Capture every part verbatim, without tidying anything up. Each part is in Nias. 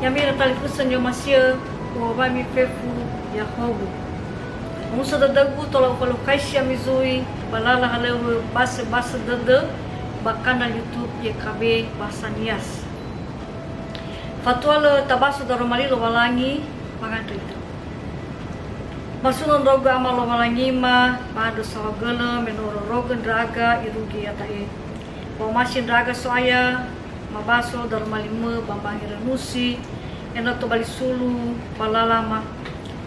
Ya'ami ira talifusö ni'omasi'ö, u'owai ami fefu ya'ahowu. Musa dödögu tola ufalukhaisi ami zui ba lala halöŵö basöbasö dödö ba kanal YouTube Y K B Bahasa Nias. Fatua lö tabaso daroma li Lowalangi, mangandrö ita. Masuno ndra'ugö Ama Lowalangima, ba andrö saohagölö me no ororogö ndra'aga irugi iada'e. Ba omasi ndra'aga So'aya, mabaso daroma limö ba mbangi Ranusi, ena'ö tobali sulu ba lala ma-,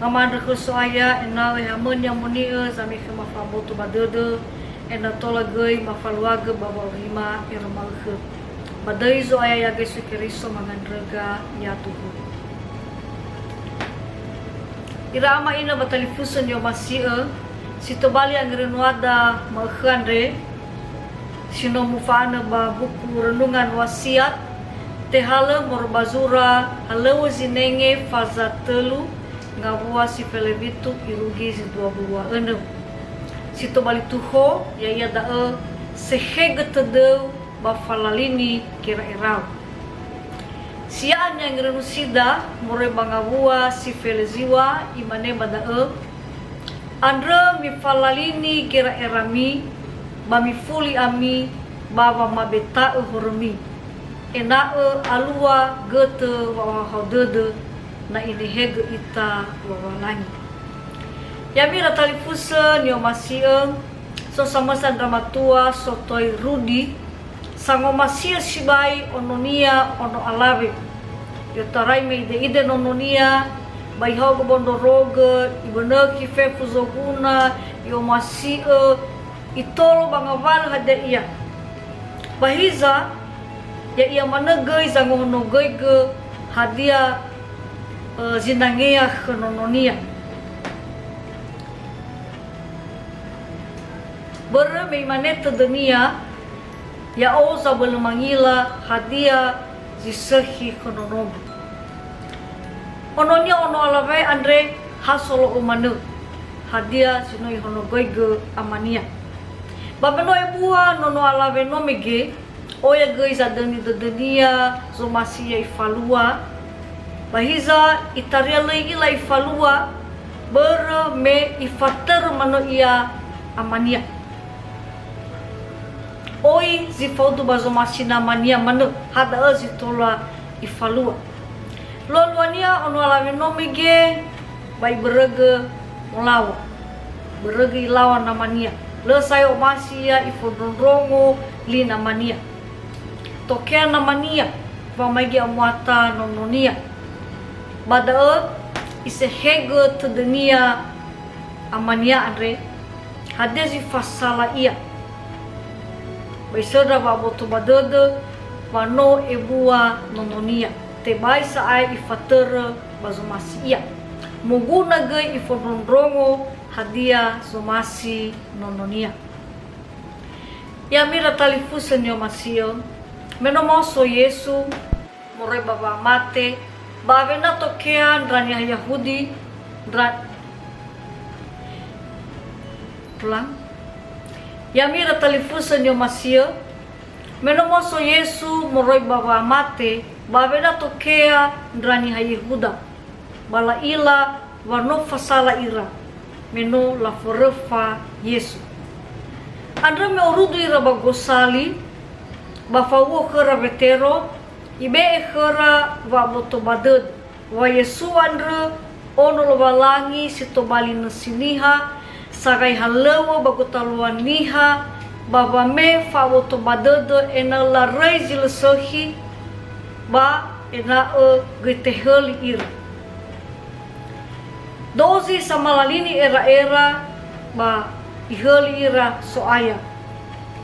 mamandrö khö So'aya, ena'ö ehamö ni'amoni'ö zamekhe mafa'aboto ba dödö, ena'ö tola göi mafaluagö ba wa'aurima ero ma'ökhö. Ba döi Zo'aya ya'aga Yesu Keriso mangandröga, ya'aduhu. Ira ama ina ba talifusö ni'omasi'ö, si tobali angerönuada ma'ökhö andre, si no mufa'anö ba buku Renungan Wasiat, tehalö moroi ba zura halöŵö zinenge faza tölu ngawua si felewitu irugi zi dua wulua önö. Si tobali tuho, ya'ia da'ö sehegö tödöu ba falalini gera'erau. Sia'a ni'angerönusida moroi ba ngawua si feleziŵa, imane ba da'ö, andrö mifalalini gera'erami, ba mifuli ami ba wamabeta'ö horömi, ena'ö alua götö wa'ohahau dödö na inehegö ita Lowalangi. Ya'ami ira talifusö ni'omasi'ö, so samösa ndra matua sotoi Rudi, sangomasi'ö sibai ononia ono alawe. I'otarai me ide'ide nononia, ba ihaogö ba ndrorogö, ibönökhi fefu zoguna, i'omasi'ö, itolo ba ngawalö hadia ia. Ba hiza, ya'ia manö göi zangohonogöigö hadia, ö, zinangea khö nononia. Börö me imane tödönia, "Ya'o zabölö mangila hadia zi sökhi khö nonogu." Ononia ono alawe andre ha solo'o manö hadia zi no ihonogöigö amania. Ba me no ebua nono alawe no mege, oya göi zadöni dödönia zomasi ia ifalua. Ba hiza itaria lö i'ila ifalua, börö me ifatörö manö ia amania. Oi zi faudu ba zomasi namania manö, ha da'ö zi tola ifalua. Lualuania ono alawe no mege, ba ibörögö molaŵa. Börögö ilaŵa namania. Lö sa'ae omasi ia ifondrondrongo li namania. Tokea namania wamaigi amuata nononia. Ba da'ö isehegö tödönia amania andre, hadia zi fasala ia. Ba isöndra wa'aboto ba dödö wa no ebua nononia. Tebai sa'ae ifatörö ba zomasi ia. Moguna göi ifondrondrongo hadia zomasi nononia. Ya'ami ira talifusö ni'omasi'ö, me no maoso Yesu moroi ba wa'amate, ba awena tokea ndra niha Yahudi, ndra-, ulang. Ya'ami ira talifusö ni'omasi'ö, me no maoso Yesu moroi ba wa'amate, ba awena tokea ndra niha Yehuda, ba la'ila wa no fasala ira, me no laforöfa Yesu. Andrö me orudu ira ba gosali, ba fawu'ö khöra Wetero, ibe'e khöra wa'aboto ba dödö, wa Yesu andrö Ono Lowalangi si tobali nösi niha, sagai halöŵö ba gotalua niha, ba wame fa'aboto ba dödö ena'ö laröi zi lö sökhi, ba ena'ö göi tehöli ira. Dozi samalalini era'era, ba ihöli ira So'aya.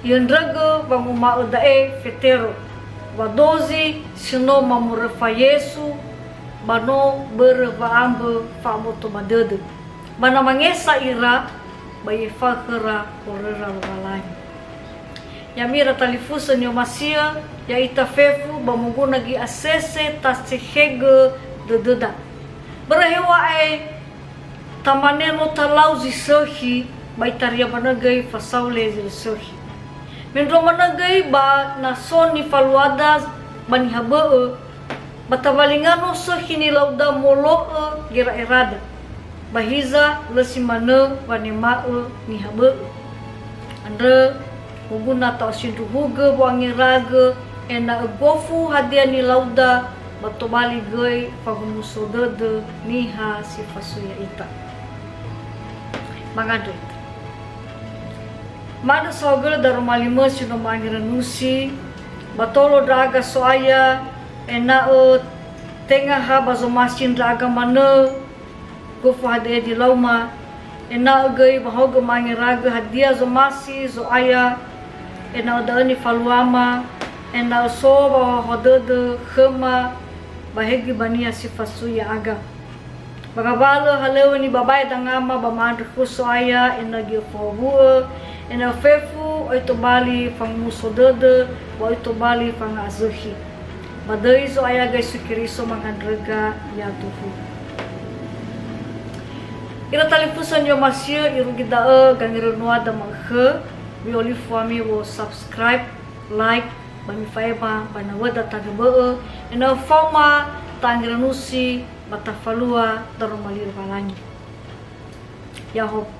I'öndrögö wanguma'ö da'e Fetero, wa dozi si no mamoröfa Yesu, ba no börö wa'ambö fa'aboto ba dödö. Ba na mangesa ira, ba i'efa'ö khöra horöra Lowalangi. Ya'ami ira talifusö ni'omasi'ö, ya'ita fefu ba moguna göi asese tasehegö dödöda. Börö heŵa'ae tamane no talau zi sökhi, ba itaria manö göi fasaule zi lö sökhi. Mendrua manö göi ba na so nifaluada ba niha bö'ö, Ba tawalinga no sõkhi nilauda molo'ö gera'erada. Ba hiza lö si manö wanema'ö niha bö'ö. Andrö, moguna ta'osindruhugö wo'angeragö ena'ö gofu hadia nilauda ba tobali göi fangumuso dödö niha si fasui ya'ita. Mangandrö ita. Ma'andrö saohagölö daroma limö si no ma'angeranusi, ba tolo ndra'aga So'aya, ena'ö tenga ha ba zomasi ndra'aga manö, gofu hadia nilauma, ena'ö göi ba haogö ma'angeragö hadia zomasi Zo'aya, ena'ö da'ö nifaluama, ena'ö so wa'ohahau dödö khöma ba he göi ba niha si fasui ya'aga. Ba ngawalö halöŵö nibabae dangama ba ma'andrö khö So'aya ena'ö göi öfahowu'ö, ena'ö fefu oi tobali fangumuso dödö, ba oi tobali fanga'azökhi. Ba döi Zo'aya Yesu Keriso mangandröga ya'aduhu. Ira talifusö ni'omasi'ö irugi da'ö gangerönuada ma'ökhö, mi'olifu ami wo subscribe, like, ba mifa'ema ba nawöda tanö bö'ö, ena'ö faoma ta'angeranusi ba tafalua daroma li Lowalangi. Ya'ahowu.